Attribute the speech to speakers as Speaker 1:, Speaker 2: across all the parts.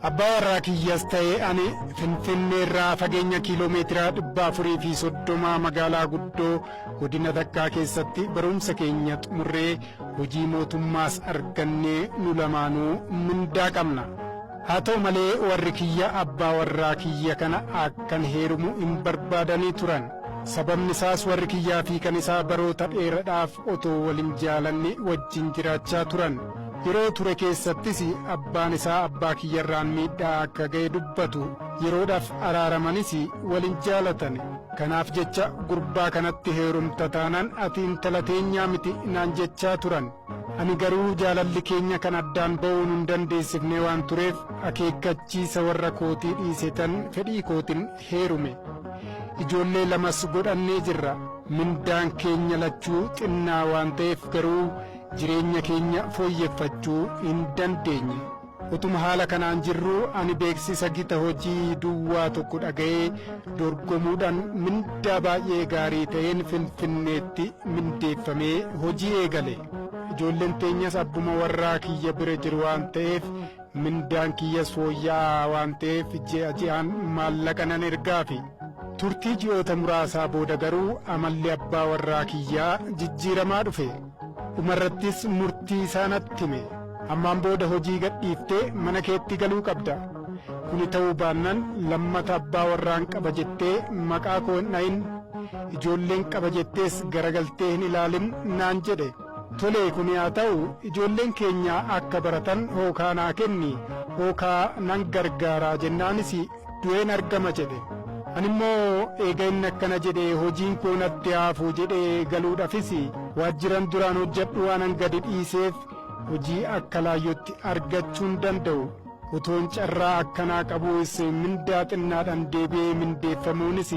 Speaker 1: Abbaa warraa kiyyas ta'e ani Finfinneerraa fageenya kiiloomeetira 430 magaalaa guddoo godina takkaa keessatti barumsa keenya xumurree hojii mootummaas argannee nu lamaanuu mindaa qabna. Haa ta'u malee warri kiyya abbaa warraa kiyya kana akkan heerumu hin barbaadanii turan. Sababni isaas warri kiyyaa fi kan isaa baroota dheeradhaaf otoo wal hin jaalanne wajjin jiraachaa turan. Yeroo ture keessattis abbaan isaa abbaa kiyyarraan miidhaa akka ga'e dubbatu. Yeroodhaaf araaramanis wal hin jaalatan. Kanaaf jecha gurbaa kanatti heerumta taanaan ati intala teenyaa miti naan jechaa turan. Ani garuu jaalalli keenya kan addaan ba'uu nun dandeessifne waan tureef akeekkachiisa warra kootii dhiisetan fedhii kootin heerume. Ijoollee lamas godhannee jirra. Mindaan keenya lachuu xinnaa waan ta'eef garuu jireenya keenya fooyyeffachuu hin dandeenye. Utuma haala kanaan jirruu ani beeksisa gita hojii duwwaa tokko dhaga'ee dorgomuudhaan mindaa baay'ee gaarii ta'een Finfinneetti mindeeffamee hojii eegale. Ijoolleen teenyas abbuma warraa kiyya bira jiru waan ta'eef mindaan kiyyas fooyya'aa waan ta'eef ji'a ji'aan maallaqa nan ergaafi. Turtii ji'oota muraasaa booda garuu amalli abbaa warraa kiyyaa jijjiiramaa dhufe. Dhumarrattis murtii isaa natti hime. Ammaan booda hojii gadhiiftee mana keetti galuu qabda. Kuni ta'uu baannaan lammata abbaa warraan qaba jettee maqaa koo hin dhayin. Ijoolleen qaba jettees garagaltee hin ilaalin naan jedhe. Tole kuni haa ta'u, ijoolleen keenya akka baratan hookaa naa kenni, hookaa nan gargaaraa jennaanis du'een argama jedhe. Animmoo eega inni akkana jedhe hojiin koo natti haafu jedhee galuudhafis waajjiran duraan hojjedhu waanan gadi dhiiseef hojii akka laayyootti argachuu hin danda'u. Utuun carraa akkanaa qabuus mindaa xinnaadhaan deebi'ee mindeeffamuunis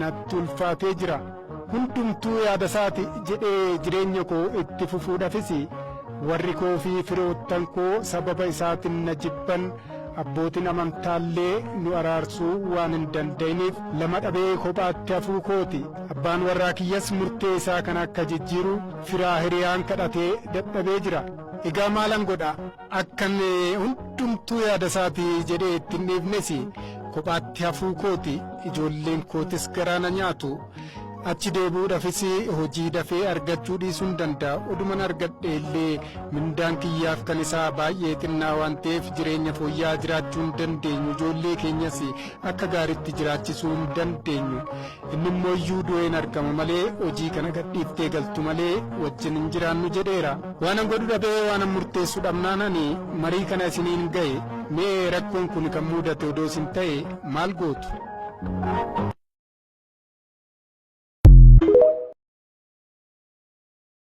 Speaker 1: natti ulfaatee jira. Hundumtuu yaada isaati jedhee jireenya koo itti fufuudhafis warri koo fi firoottan koo sababa isaatiin na jibban, abbootiin amantaallee nu araarsuu waan hin danda'iniif lama dhabee kophaatti hafuu kooti. Abbaan warraa kiyyas murtee isaa kana akka jijjiiru firaa hiriyaan kadhatee dadhabee jira. Egaa maalan godha? Akkan hundumtuu yaada isaati jedhee itti hin dhiifnes kophaatti hafuu kooti. Ijoolleen kootis garaa na nyaatu. Achi deebi'uudhaafis hojii dafee argachuu dhiisuun danda'a. Oduman argadhe illee mindaan kiyyaaf kan isaa baay'ee xinnaa waan ta'eef jireenya fooyya'aa jiraachuu hin dandeenyu. Ijoollee keenyas akka gaariitti jiraachisuu hin dandeenyu. Inni immoo iyyuu du'een argama malee hojii kana gadhiiftee galtu malee wajjin hin jiraannu jedheera. Waanan godhu dhabee waanan murteessu dhabnaan ani marii kana isiniin ga'e. Mee rakkoon kun kan mudate odoo isin ta'e maal gootu?